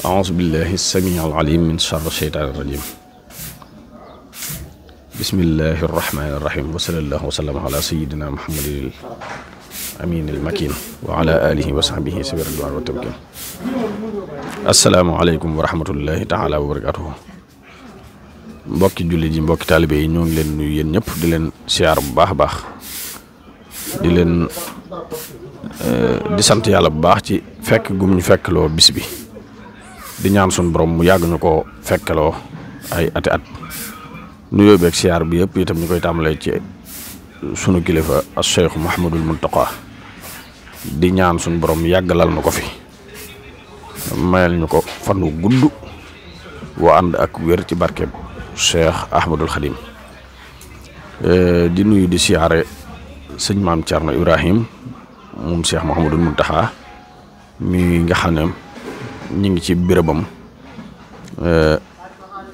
أعوذ بالله السميع العليم من شر الشيطان الرجيم بسم الله الرحمن الرحيم وصلى الله وسلم على سيدنا محمد الأمين المكين وعلى آله وصحبه سبيل الدعاء والتمكين السلام عليكم ورحمة الله تعالى وبركاته mbokki jullit yi mbokki taalibe yi ñoo ngi leen nuyu yéen ñëpp di leen siyaar bu baax a baax di leen di sant yàlla bu baax ci fekk gum ñu fekkloo bis bi di ñaan suñu borom mu yàgg ñu ko fekkaloo ay ati at nuyoo beeg siyaar bi yëpp itam ñu koy tàmbalee ci sunu kilifa as Cheikh Mouhamadul Muntaqa di ñaan suñu borom yàggalal na ko fi mayal ñu ko fan wu gudd woo ànd ak wér ci barkeb Cheikh Ahmadul Khadim di nuyu di siyaare sëñ maam Thierno Ibrahim moom Cheikh Mouhamadul Muntaqa mi nga xam ne ñu ngi ci bérébam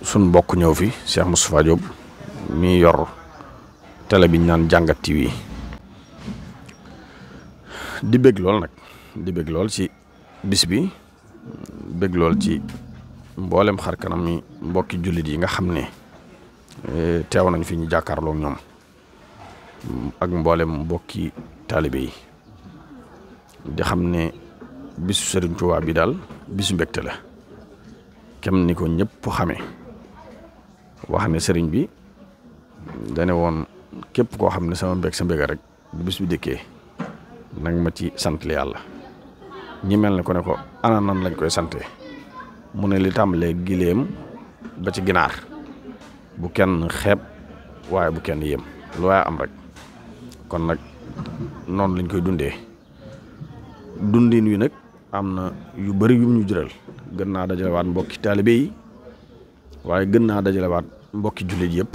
suñ mbokk ñëw fi Cheikh Moustapha Diop mi yor télé bi ñu naan Jàngat TV di bëgg lool nag di bëgg lool ci bis bi bëgg lool ci mboolem xar kanam mi mbokki jullit yi nga xam ne teew nañ fi ñu jàkkaarloo ñoom ak mboolem mbokki taalibe yi di xam ne bisu Sëriñ Tuubaa bi daal bisu mbégte la kem ni ko ñëpp xamee wax ne sëriñ bi dane woon képp koo xam ne sama mbég sa mbéga rek bu bis bi dëkkee nag ma ci sant li yàlla ñi mel ne ko ne ko ana nan lañ koy sante mu ne li tàmbalee giléem ba ci ginaar bu kenn xeeb waaye bu kenn yéem lu waaye am rek kon nag noonu lañ koy dundee dundin wi nag am na yu bari yum ñu jural gën naa dajalewaat mbokki taalibe yi waaye gën naa dajalewaat mbokki jullit yëpp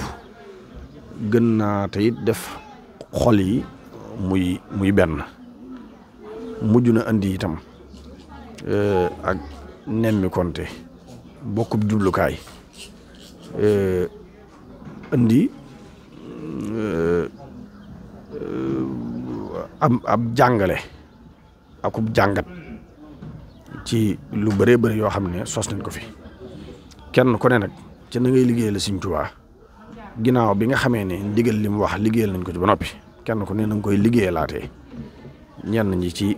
gën naa te it def xol yi muy benn mujj na andi itam ak nemmi konte bokkub jublukaay andi ab jàngale akub jàngat ci lu bëree bëri yoo xam ne sos nañ ko fi kenn ku ne nag ci na ngay liggéeyal Sëriñ Tuubaa ginnaaw bi nga xamee ne ndigal li mu wax liggéeyal nañ ko ci ba noppi kenn ku ne na nga koy liggéeyalaatee ñenn ñi ci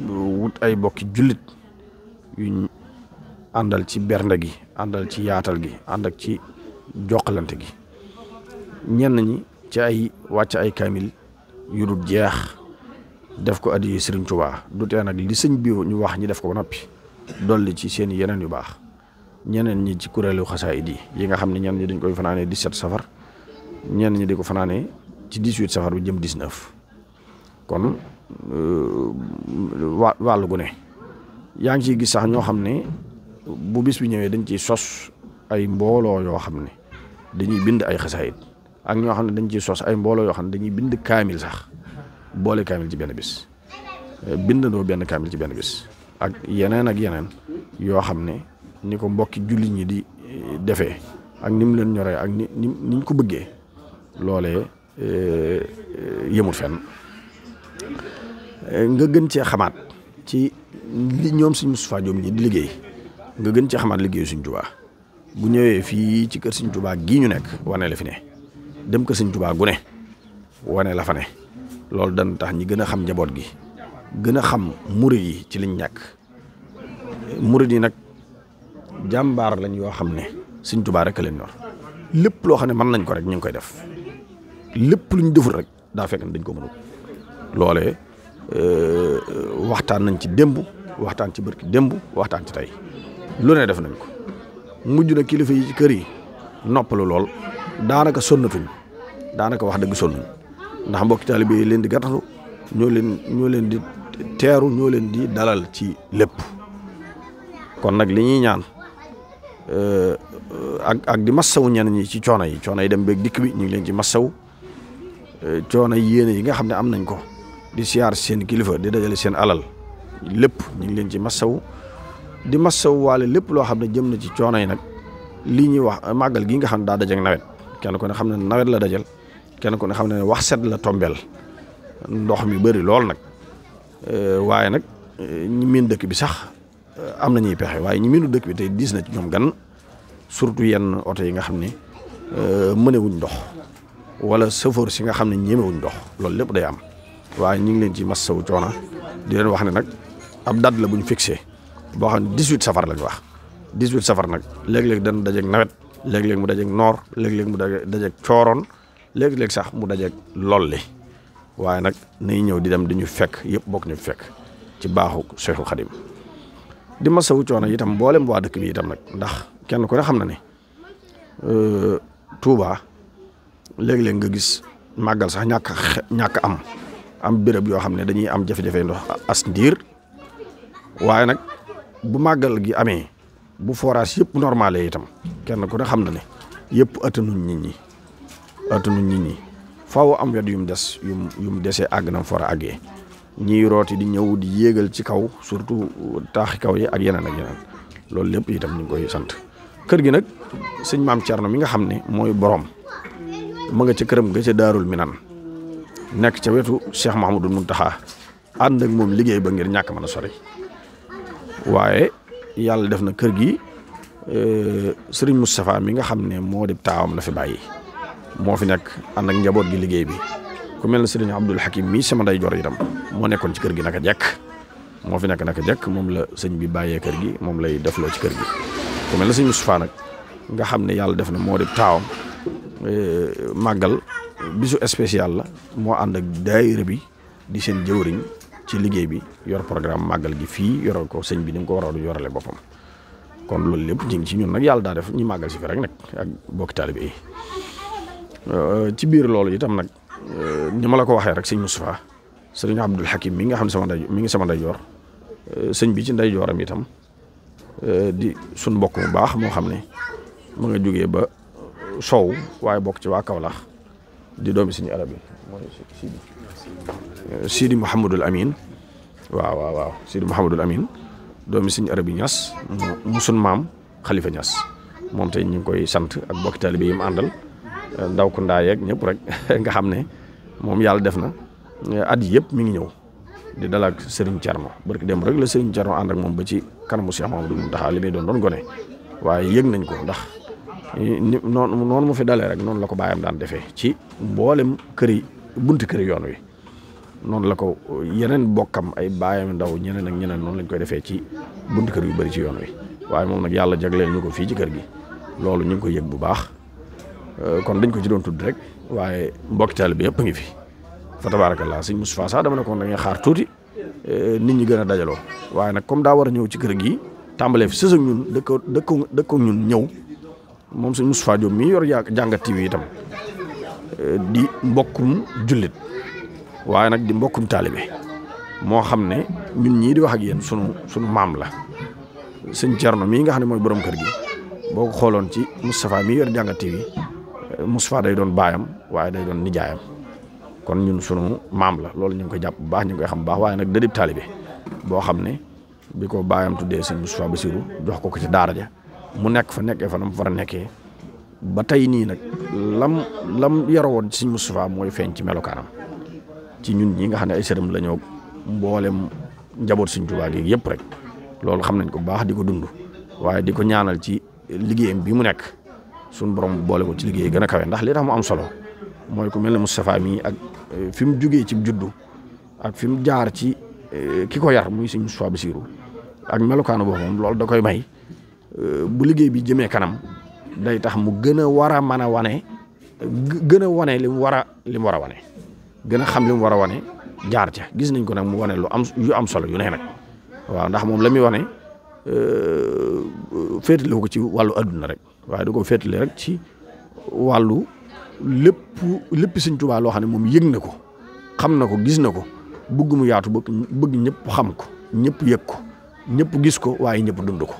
wut ay bokki jullit yuñ àndal ci bernde gi àndal ci yaatal gi ànd ak ci jokkalante gi ñenn ñi ci ay wàcc ay kaamil yu dul jeex def ko addi Sëriñ Tuubaa du tee nag li sëñ bi ñu wax ñi def ko ba noppi dolli ci seen yeneen yu baax ñeneen ñi ci kuréelu xasaayid yi nga xam ne ñenn ñi dañ koy fanaanee 17 safar ñenn ñi di ko fanaanee ci 18 safar bi jëm 19 kon wàllu gu ne yaa ngi ciy gis sax ñoo xam ne bu bis bi ñëwee dañ ciy sos ay mbooloo yoo xam ne dañuy bind ay xasaayid ak ñoo xam ne dañ ciy sos ay mbooloo yoo xam ne dañuy bind kaamil sax boole kaamil ci benn bis bindandoo benn kaamil ci benn bis ak yeneen yoo xam ne ni ko mbokki jullit ñi di defee ak ni mu leen ñoree ak ni ñu ko bëggee loolee yëmut fenn nga gën cee xamaat ci li ñoom Sëriñ Moustapha Diop ñi di liggéey nga gën cee xamaat liggéeyu Sëriñ Tuubaa bu ñëwee fii ci kër Sëriñ Tuubaa gii ñu nekk wane la fi ne dem ko Sëriñ Tuubaa gu ne wane la fa ne loolu dana tax ñi gën a xam njaboot gi gën a xam murid yi ci liñ ñàkk murid yi nag jàmbaar lañ yoo xam ne Sëriñ Tuubaa rek a leen ñor lépp loo xam ne mën nañ ko rek ñu ngi koy def lépp lu ñu deful rek daa fekk ne dañ ko mënul loolee waxtaan nañ ci démb waxtaan ci bërki démb waxtaan ci tey lu ne def nañ ko mujj na kilifa yi ci kër yi noppalu lool daanaka sonnatuñ daanaka wax dëgg sonnuñ ndax mbokki taalibe yi leen di gàttalu ñoo leen di teeru ñoo leen di dalal ci lépp kon nag li ñuy ñaan ak di massawu ñenn ñi ci coono yi dem beeg dikk bi ñu ngi leen ci massawu coono yi yéene yi nga xam ne am nañ ko di siyaar seen kilifa di dajale seen alal lépp ñu ngi leen ci massawu di massawu waale lépp loo xam ne jëm na ci coono yi nag lii ñuy wax màggal gi nga xam ne daa dajal nawet kenn ku ne xam ne nawet la dajal kenn ku ne xam ne wax set la tombeel ndox mi bëri lool nag waaye nag ñi miin dëkk bi sax am nañuy pexe waaye ñi miinu dëkk bi tey diis na ci ñoom gan surtout yenn oto yi nga xam ne mënewuñ ndox wala chauffeur si nga xam ne ñemewuñ ndox loolu lépp day am waaye ñu ngi leen ci massawu coono di leen wax ne nag ab date la bu ñu fixé boo xam ne 18 safar lañ wax 18 safar nag léeg-léeg dana dajeeg nawet léeg-léeg mu dajeeg noor léeg-léeg mu dajeeg cooroon léeg-léeg sax mu dajeeg lolli waaye nag nay ñëw di dem di ñu fekk yëpp bokk ñu fekk ci baaxu Cheikhul Khadim di masawu coono itam mboolem waa dëkk bi itam nag ndax kenn ku ne xam na ne Touba léeg-léeg nga gis màggal sax ñàkk am béréb yoo xam ne dañuy am jafe-jafe ndox as ndiir waaye nag bu màggal gi amee bu forage yëpp normalé itam kenn ku ne xam na ne yëpp attanuñ nit ñi faaw am wet yum des yum desee àgg na for a àggee ñiy rooti di ñëw di yéegal ci kaw surtout taaxi kaw yi ak yeneen loolu lépp itam ñu ngi koy sant kër gi nag sëñ maam Thierno mi nga xam ne mooy borom ma nga ca këram ga ca Daarul Minan nekk ca wetu Cheikh Mahamadou Muntaxa ànd ak moom liggéey ba ngir ñàkk mën a sori waaye yàlla def na kër gi sëriñ Moustapha mi nga xam ne moo di taawam la fi bàyyi moo fi nekk ànd ak njaboot gi liggéey bi ku mel ne sëriñ Abdul Hakim mii sama nday jor itam moo nekkoon ci kër gi naka jekk moo fi nekk naka jekk moom la sëñ bi bàyyee kër gi moom lay defloo ci kër gi ku mel ne sëñ Moustapha nag nga xam ne yàlla def na moo di taawam màggal bisu spécial la moo ànd ak daayira bi di seen jëwriñ ci liggéey bi yor programme màggal gi fii yoral ko sëñ bi ni mu ko waroon yorale boppam kon loolu lépp ñu ngi ci ñun nag yàlla daa def ñu màggal si fi rek nag ak bokki taalibe yi ci biir loolu itam nag ni ma la ko waxee rek sëñ Moustapha sëriñ Abdul Hakim mi nga xam ne mi ngi sama ndeyjoor sëñ bi ci ndeyjooram itam di suñ mbokk mu baax moo xam ne mu nga jógee ba sow waaye bokk ci waa Kaolack di doomi suñu arab yi mooy Sidi Mouhamadul Amin waaw Sidi Mouhamadul Amin doomi suñu arab yi Ñas mu sun maam Khalifa Ñas moom tey ñu ngi koy sant ak bokki taalibe yi mu àndal ndaw ko ndaa yeeg ñëpp rek nga xam ne moom yàlla def na at yi yëpp mi ngi ñëw di dal ak Serigne Thierno barki dem rek la Serigne Thierno ànd ak moom ba ci kanamu Cheikh Mamadou Mountakha li muy doon gone waaye yëg nañ ko ndax noonu mu fi dalee rek noonu la ko bàyyam daan defee ci mboolem bunti këri yoon wi noonu la ko yeneen bokkam ay bàyyam ndaw ñeneen ak ñeneen noonu lañ koy defee ci bunti kër yu bëri ci yoon wi waaye moom nag yàlla jagleel ñu ko fii ci kër gi loolu ñu ngi koy yëg bu baax kon dañ ko ci doon tudd rek waaye mbokki taalibe bi yëpp a ngi fi fa tabaarakallaa sëñ Moustapha sax dama ne ko da ngay xaar tuuti nit ñi gën a dajaloo waaye nag comme daa war a ñëw ci kër gi tàmbalee fi sës ak ñun dëkk ñun ñëw moom sëñ Moustapha Diop mii yor Jàngat TV itam di mbokkum jullit waaye nag di mbokkum taalibe moo xam ne ñun ñii di wax ak yéen sunu maam la sëñ Thierno mii nga xam ne mooy borom kër gi boo ko xooloon ci Moustapha mii yor Jàngat TV Moustapha day doon baayam waaye day doon nijaayam kon ñun sunu maam la loolu ñu ngi koy jàpp bu baax ñu ngi koy xam bu baax waaye nag dëdib taalibe boo xam ne bi ko baayam tuddee sëñ Moustapha Bassirou jox ko ci daara ja mu nekk fa nekkee fa na mu war a nekkee ba tey nii nag lam yoroon ci sëñ Moustapha mooy feeñ ci melokaanam ci ñun ñi nga xam ne ay sërëm la ñoo mboolem njaboot sëñ Tuubaa gi yëpp rek loolu xam nañ ko bu baax di ko dund waaye di ko ñaanal ci liggéeyam bi mu nekk suñu borom boole ko ci liggéey gën a kawe ndax li tax mu am solo mooy ku mel ne Moustapha mii ak fi mu jugee ci juddu ak fi mu jaar ci ki ko yar muy sëñ Moustapha Bassirou ak melokaanu boobu moom loolu da koy may bu liggéey bi jëmee kanam day tax mu gën a war a mën a wane gën a wane li mu war a wane gën a xam li mu war a wane jaar ca gis nañ ko nag mu wane yu am solo yu ne nag waaw ndax moom la muy wane féetale ko ci wàllu adduna rek waaye da ko féetale rek ci wàllu lépp Sëñ Tuubaa loo xam ne moom yëg na ko xam na ko gis na ko bëgg mu yaatu bëgg ñëpp xam ko ñëpp yëg ko ñëpp gis ko waaye ñëpp dund ko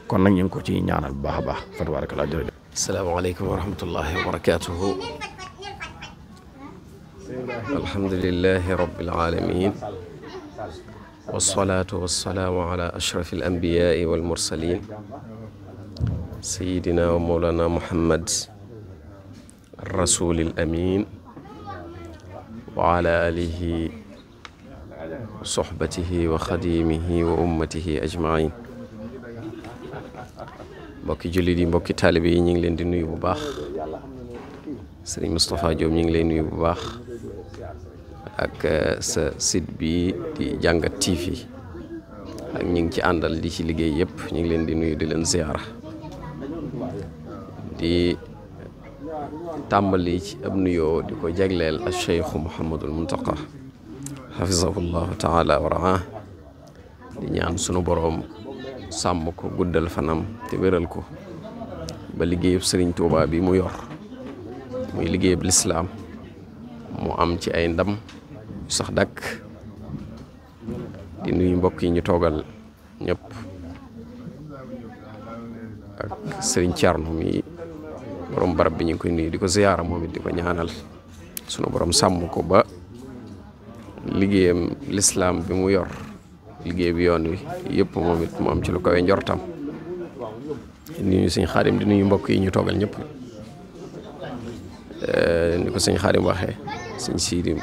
kon nag ñu ngi ko ci ñaanal bu baax a baax fa tabarakallah jërëjëf. asalaamaaleykum wa rahmatullahi wa barakaatuhu. alhamdulilahi rabbil alamin wasalaatu wasalaamu ala ashrafi al anbiyaai wal mursalin sayidina wa mawlana muhammad rasulil amin wa ala alihi soxbatihi wa xadimihi wa ummatihi ajmain. mbokki jullit yi, mbokki taalibe yi, ñu ngi leen di nuyu bu baax. sëriñ Moustapha Diop ñu ngi lay nuyu bu baax ak sa site bi di Jàngat TV ak ñi ngi ci àndal di ci liggéey yëpp ñu ngi leen di nuyu di leen ziyaara. di tàmbali ci ab nuyoo di ko jagleel al cheikhu Mouhamadul Muntaqa xafizahullahu taala wa raa. di ñaan sunu boroom sàmm ko, guddal fanam te wéral ko ba liggéeyub sëriñ Tuubaa bi mu yor muy liggéeyub lislaam mu am ci ay ndam sax dakk. di nuyu mbokk yi ñu toogal ñëpp ak sëriñ Thierno mi borom barab bi ñu ngi koy nuyu di ko ziyaara moom it di ko ñaanal sunu borom sàmm ko ba liggéeyam lislaam bi mu yor liggéey bi yoon wi yëpp moom it mu am ci lu kawe njortam. di nuyu sëñ Xaadim di nuyu mbokk yi ñu toogal ñëpp ni ko sëñ Xaadim waxee sëñ Siidi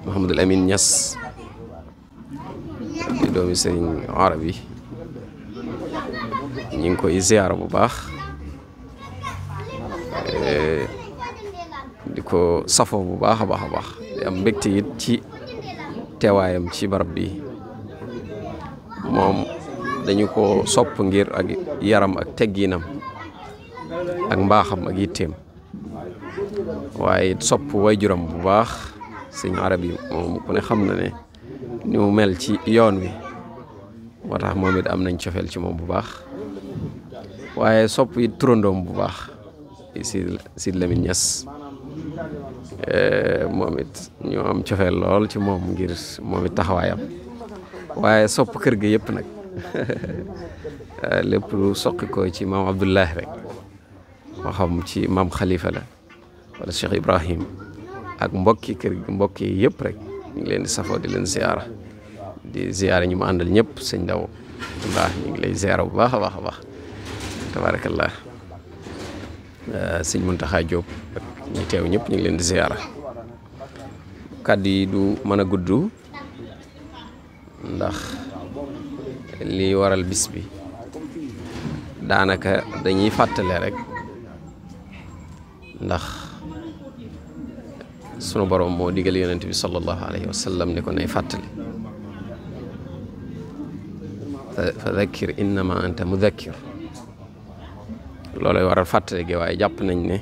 Mouhamadul Amin Ñas di doomi sëñ Arab yi ñu ngi koy ziyaara bu baax di ko safoo bu baax a baax a baax di am mbégte it ci teewaayam ci barab bi. moom dañu ko sopp ngir ak yaram ak tegginam ak mbaaxam ak yitteem, waaye sopp waajuram bu baax sëñ Arab yi moom ku ne xam na ne ni mu mel ci yoon wi moo tax moom it am nañ cofeel ci moom bu baax. waaye sopp it turandoom bu baax Sidy Lamine Niass moom it ñu am cofeel lool ci moom ngir moom it taxawaayam. waaye sopp kër ga yëpp nag lépp lu soqi ko ci maam Abdullahi rek moo xam ci maam Khalifa la wala Cheikh Ibrahim ak mbokki kër gi mbokki yëpp rek ñu ngi leen di safoo di leen ziyaara di ziyaara ñu mu àndal ñëpp sëñ Ndaw baax ñu ngi lay ziyaara bu baax a baax a baax tabarakallah. sëñ Muntaxa Diop ak ñi teew ñëpp ñu ngi leen di ziyaara. kàddu yi du mën a gudd ndax li waral bis bi daanaka dañuy fàttale rek ndax sunu borom moo digal yonent bi sallallahu alayhi wa sallam ne ko nay fàttali fa dhakkir innama anta mudhakkir. loolay waral fàttale gi, waaye jàpp nañ ne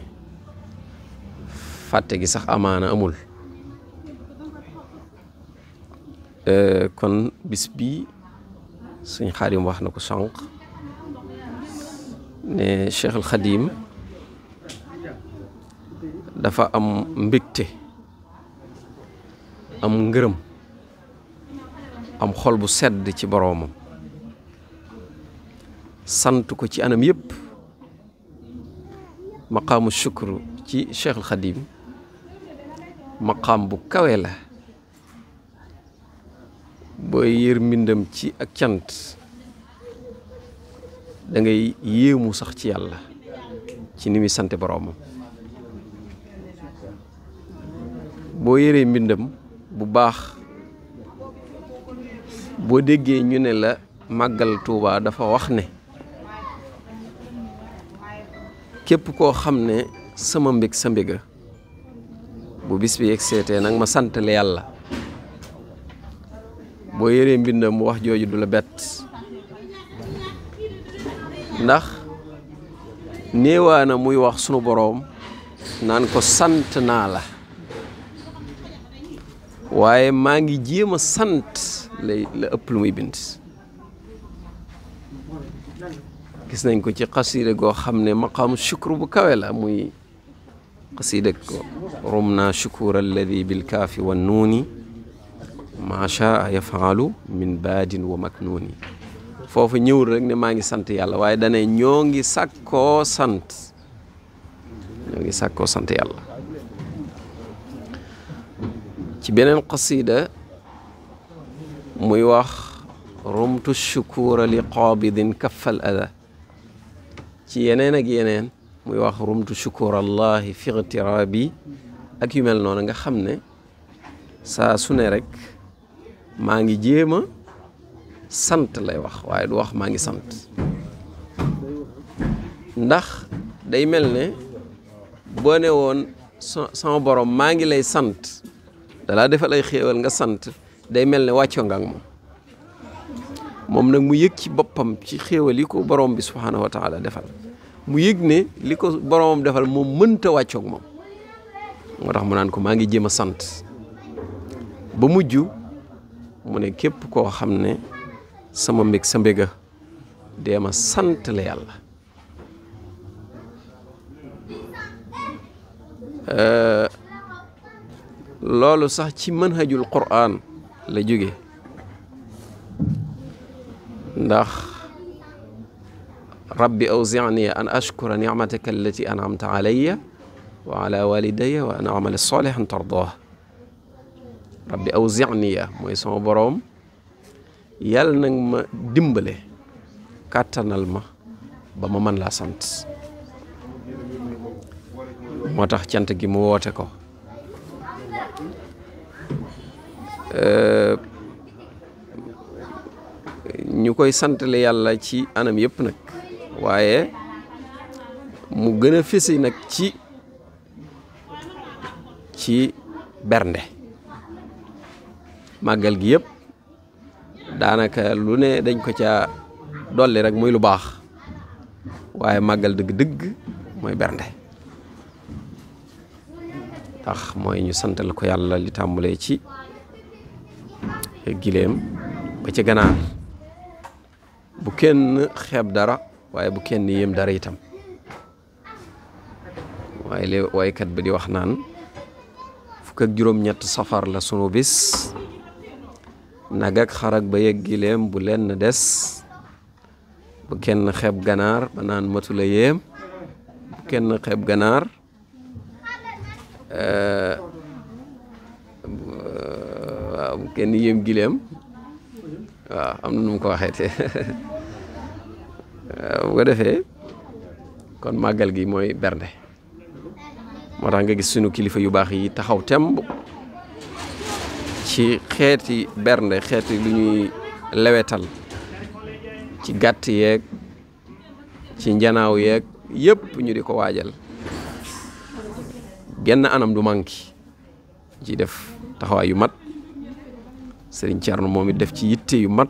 fàtte gi sax amaana amul. kon bis bi sëñ Xaadim wax na ko sànq ne Cheikh al Xadim dafa am mbégte, am ngërëm, am xol bu sedd ci boroomam, sant ko ci anam yëpp. maqaamu shukru ci Cheikh al Xadim maqaam bu kawe la. booy yër mbindam ci ak cant da ngay yéemu sax ci yàlla ci ni muy sante boroomam. boo yëree mbindam bu baax boo déggee ñu ne la màggal Tuuba dafa wax ne képp koo xam ne sama mbég sa mbéga bu bis bi yegg seetee nag ma santale yàlla. boo yëree mbindam mu wax jooju du la bett ndax néewaana muy wax sunu boroom naan ko sant naa la, waaye maa ngi jéem a sant la ëpp lu muy bind. gis nañ ko ci xasiida goo xam ne maqaamu shukru bu kawe la, muy xasiida ko rum naa shukura alladi bilkaafi wa nuuni maa shaa yafaalu min baadin wa maknuuni. foofu ñëwul rek ne maa ngi sant yàlla, waaye dane ñoo ngi sàkkoo sant yàlla. ci beneen qasida muy wax rumtu shukura li qaabidin kaffal ada. ci yeneen ak yeneen muy wax rumtu shukura allahi fi ightiraabi ak yu mel noonu nga xam ne saa su ne rek maa ngi jéem a sant lay wax waaye du wax maa ngi sant ndax day mel ne boo ne woon sama borom maa ngi lay sant dalaa defal ay xéewal nga sant day mel ne wàccoo nga ak moom nag mu yëg ci boppam ci xéewal yi ko borom bi subhaanahu wa taala defal mu yëg ne li ko boromam defal moom mënta wàccoog moom moo tax mu naan ko maa ngi jéem a sant ba mujj mu ne képp koo xam ne sama mbég sa mbéga dee ma sant la yàlla loolu sax ci manhajul Qur'an la jóge ndax rabbi awzi'ni an ashkura ni'mataka allati an'amta alayya wa ala walidayya wa an a'mala salihan tardah rabbi awzi'ni mooy sama boroom yàlla nag ma dimbale kàttanal ma ba ma mën laa sant moo tax cant gi mu woote ko ñu koy santale yàlla ci anam yëpp nag waaye mu gën a fesi nag ci bernde màggal gi yëpp daanaka lu ne dañ ko ca dolli rek muy lu baax waaye màggal dëgg-dëgg mooy bernde ndax mooy ñu santal ko yàlla li tàmbalee ci gileem ba ca ganaar bu kenn xeeb dara waaye bu kenn yéem dara itam waaye li waykat bi di wax naan fukk ak juróom-ñett safar la sunu bis nag ak xar ak ba yegg gileem bu lenn des bu kenn xeeb ganaar ba naan matu la yéem bu kenn xeeb ganaar waaw bu kenn yéem gileem waaw am na nu mu ko waxee te bu ko defee kon màggal gi mooy bernde moo tax nga gis sunu kilifa yu baax yi taxaw temb ci xeeti bernde xeeti lu ñuy lewetal ci gàtt yeeg ci njanaaw yeeg yëpp ñu di ko waajal genn anam du manki ci def taxawaay yu mat Sëriñ Thierno moom it def ci yitte yu mat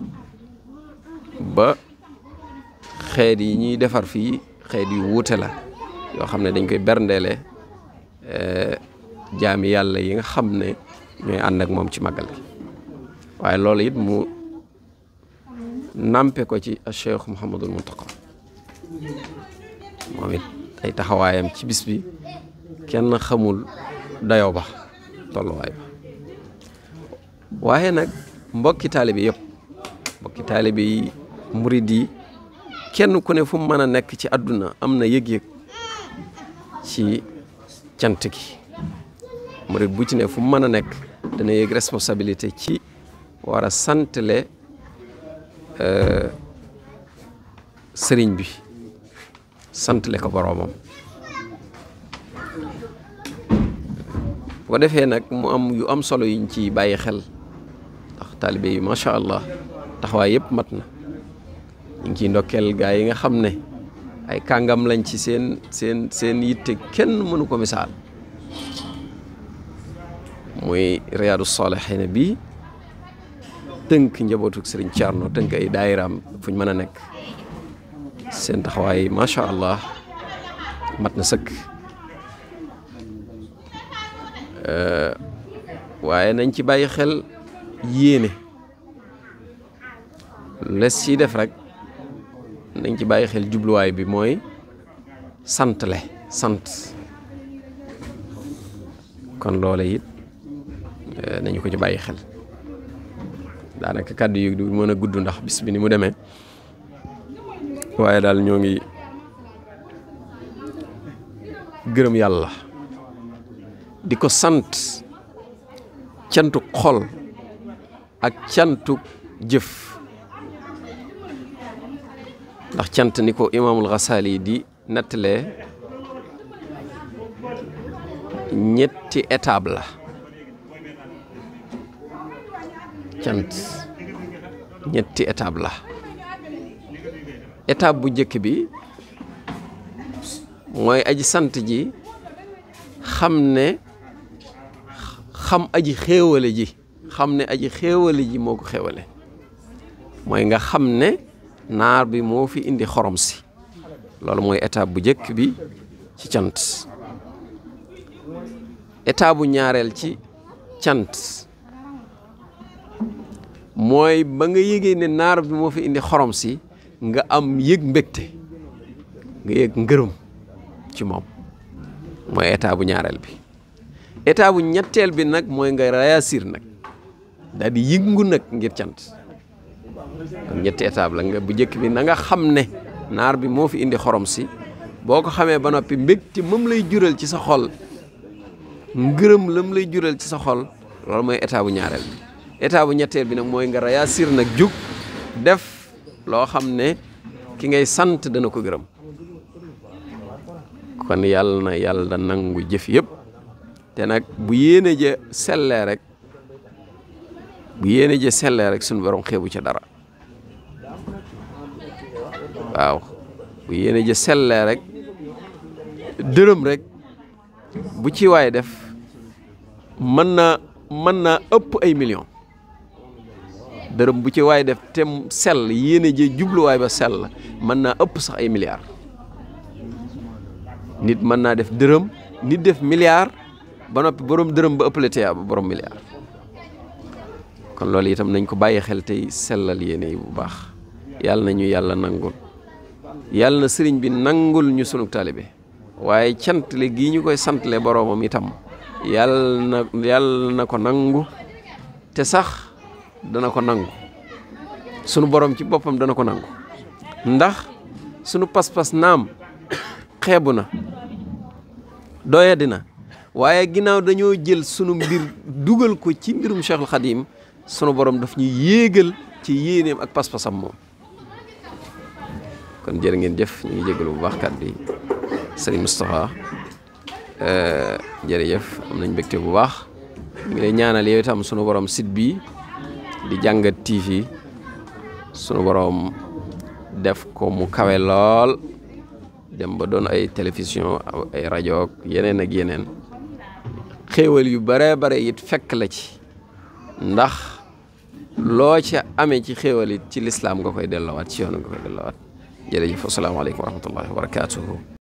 ba xeet yi ñuy defar fii xeet yu wuute la yoo xam ne dañ koy berndeele jaami yàlla yi nga xam ne ñooy ànd ak moom ci màggal gi waaye loolu it mu nampe ko ci Cheikh Mouhamadul Mountakha moom it ay taxawaayam ci bis bi kenn xamul dayoo ba tolluwaay ba waaye nag mbokki taalibe yëpp mbokki taalibe yi murid yi kenn ku ne fu mu mën a nekk ci àdduna am na yëg-yëg ci cant gi murid bu ci ne fu mu mën a nekk dana yëg responsabilité ci war a santale sëriñ bi santale ko boroomam bu ko defee nag mu am yu am solo yuñ ci bàyyi xel ndax taalibe yi macha allah taxawaay yëpp mat na ñu ngi ciy ndokkeel gaa yi nga xam ne ay kàngam lañ ci seen yitte kenn mënu ko misaal muy Riyaadu Saalihiin bi tënk njabootu Sëriñ Thierno tënk ay daayiraam fuñ mën a nekk seen taxawaay macha allah mat na sëkk waaye nañ ci bàyyi xel yéene les ci def rek nañ ci bàyyi xel jubluwaay bi mooy sant kon loole it nañu ko ci bàyyi xel daanaka kàddu yi du mën a gudd ndax bis bi ni mu demee waaye daal ñoo ngi gërëm yàlla di ko sant cantuk xol ak cantuk jëf ndax cant ni ko imaamul Ghazali di nettalee ñetti étape la cant ñetti étape la. étape bu njëkk bi mooy aji sant ji xam aji xéewale ji xam ne aji xéewale ji moo ko xéewale mooy nga xam ne naar bi moo fi indi xorom si loolu mooy étape bu njëkk bi ci cant. étape bu ñaareel ci cant mooy ba nga yëgee ne naar bi moo fi indi xorom si nga am yëg mbégte nga yëg ngërëm ci moom mooy étape bu ñaareel bi. étape bu ñetteel bi nag mooy nga réussir nag daal di yëngu nag ngir cant. kon ñetti étape la nga bu njëkk bi na nga xam ne naar bi moo fi indi xorom si boo ko xamee ba noppi mbégte moom lay jural ci sa xol ngërëm lam lay jural ci sa xol loolu mooy étape bu ñaareel bi. étape bu ñetteel bi nag mooy nga réussir nag jug def loo xam ne ki ngay sant dana ko gërëm. kon yàlla na nangu jëf yëpp te nag bu yéene ja sellee rek suñu borom xeebu ca dara. waaw bu yéene ja sellee rek dërëm rek bu ci waay def mën naa ëpp ay millions. dërëm bu ci waay def te sell yéene ja jubluwaay ba sell mën naa ëpp sax ay milliards. nit mën naa def dërëm nit def milliard ba noppi borom dërëm ba ëppale teyaa ba borom milliard. kon loolu itam nañ ko bàyyi xel tey sellal yéene yi bu baax. yàlla nañu yàlla nangul yàlla na sëriñ bi nangul ñu sunu taalibe waaye cantle gii ñu koy santle boroomam itam yàlla na ko nangu te sax dana ko nangu sunu borom ci boppam dana ko nangu ndax sunu pas-pas naam xeebu na doyadi na waaye ginnaaw dañoo jël sunu mbir dugal ko ci mbirum Cheikhul Khadim sunu borom daf ñu yéegal ci yéeneem ak pas-pasam moom. kon jërë ngeen jëf ñu ngi jégalu bu baax kàddu yi Serigne Moustapha jërëjëf am nañ mbégte bu baax ñu ngi lay ñaanal yow itam sunu borom site bi di Jàngat TV sunu borom def ko mu kawe lool dem ba doon ay télévision ay rajo yeneen ak yeneen xéewal yu bare it fekk la ci ndax loo ca amee ci xéewal it ci lislaam nga koy delloowaat ci yoon nga koy delloowaat. jërëjëf asalaamaaleykum wa rahmatullahi wa barakaatuhu.